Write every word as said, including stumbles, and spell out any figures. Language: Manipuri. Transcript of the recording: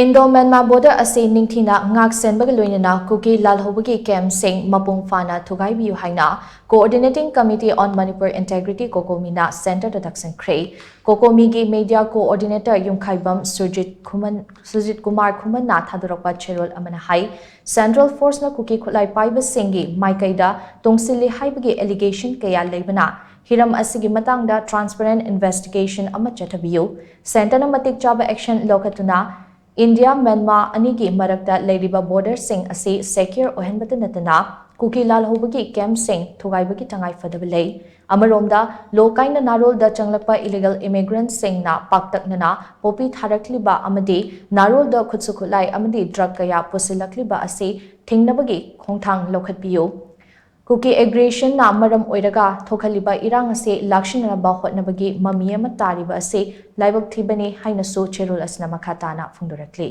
Indo-Myanmar border ꯑꯁꯤ ꯅꯤꯡꯊꯤꯅ ꯉꯥꯛ ꯁꯦꯟꯕꯒ ꯂꯣꯏꯅꯅ ꯀꯨꯀꯤ ꯂꯥꯜꯍꯧꯕꯒꯤ camp ꯁꯤꯡ ꯃꯄꯨꯡ ꯐꯥꯅ ꯊꯨꯒꯥꯏꯕꯤꯌꯨ ꯍꯥꯏꯅ Coordinating Committee on Manipur Integrity, COCOMI ꯅ centre ꯗ ꯇꯛꯁꯤꯟꯈ꯭ꯔꯦ꯫ COCOMI ꯒꯤ media coordinator ꯌꯨꯝꯈꯥꯏꯕꯝ ꯁꯨꯔꯖꯤꯠ ꯈꯨꯃꯟ, ꯁꯨꯔꯖꯤꯠ ꯀꯨꯃꯥꯔ ꯈꯨꯃꯟꯅ ꯊꯥꯗꯣꯔꯛꯄ ꯆꯦꯔꯣꯜ ꯑꯃꯅ ꯍꯥꯏ, Central Force ꯅ ꯀꯨꯀꯤ ꯈꯨꯠꯂꯥꯏ ꯄꯥꯏꯕꯁꯤꯡꯒꯤ ꯃꯥꯏꯀꯩꯗ ꯇꯣꯡꯁꯤꯜꯂꯤ ꯍꯥꯏꯕꯒꯤ allegation ꯀꯌꯥ ꯂꯩꯕꯅ, ꯍꯤꯔꯝ ꯑꯁꯤꯒꯤ ꯃꯇꯥꯡꯗ transparent investigation ꯑꯃ ꯆꯠꯊꯕꯤꯌꯨ꯫ Centre ꯅ ꯃꯇꯤꯛ ꯆꯥꯕ action ꯂꯧꯈꯠꯇꯨꯅ ꯏꯟꯗꯤꯌꯥ ꯃ꯭ꯌꯥꯟꯃꯥꯔ ꯑꯅꯤꯒꯤ ꯃꯔꯛꯇ ꯂꯩꯔꯤꯕ border ꯁꯤꯡ ꯑꯁꯤ secure ꯑꯣꯏꯍꯟꯕꯇ ꯅꯠꯇꯅ, ꯀꯨꯀꯤ ꯂꯥꯜꯍꯧꯕꯒꯤ camp ꯁꯤꯡ ꯊꯨꯒꯥꯏꯕꯒꯤ ꯇꯉꯥꯏ ꯐꯗꯕ ꯂꯩ꯫ ꯑꯃꯔꯣꯝꯗ, ꯂꯣ ꯀꯥꯏꯅ ꯅꯥꯔꯣꯜꯗ ꯆꯪꯂꯛꯄ illegal immigrant ꯁꯤꯡꯅ ꯄꯥꯛꯇꯛꯅꯅ ꯄꯣꯄꯤ ꯊꯥꯔꯛꯂꯤꯕ ꯑꯃꯗꯤ ꯅꯥꯔꯣꯜꯗ ꯈꯨꯠꯁꯨ ꯈꯨꯠꯂꯥꯏ ꯑꯃꯗꯤ drug ꯀꯌꯥ ꯄꯨꯁꯤꯜꯂꯛꯂꯤꯕ ꯑꯁꯤ ꯊꯤꯡꯅꯕꯒꯤ ꯈꯣꯡꯊꯥꯡ ꯂꯧꯈꯠꯄꯤꯌꯨ꯫ ꯀꯨꯀꯤ aggression ꯅ ꯃꯔꯝ ꯑꯣꯏꯔꯒ ꯊꯣꯛꯍꯜꯂꯤꯕ ꯏꯔꯥꯡ ꯑꯁꯤ ꯂꯥꯛꯁꯤꯟꯅꯅꯕ ꯍꯣꯠꯅꯕꯒꯤ ꯃꯃꯤ ꯑꯃ ꯇꯥꯔꯤꯕ ꯑꯁꯤ ꯂꯥꯏꯕꯛ ꯊꯤꯕꯅꯤ ꯍꯥꯏꯅꯁꯨ ꯆꯦꯔꯣꯜ ꯑꯁꯤꯅ ꯃꯈꯥ ꯇꯥꯅ ꯐꯣꯡꯗꯣꯔꯛꯂꯤ꯫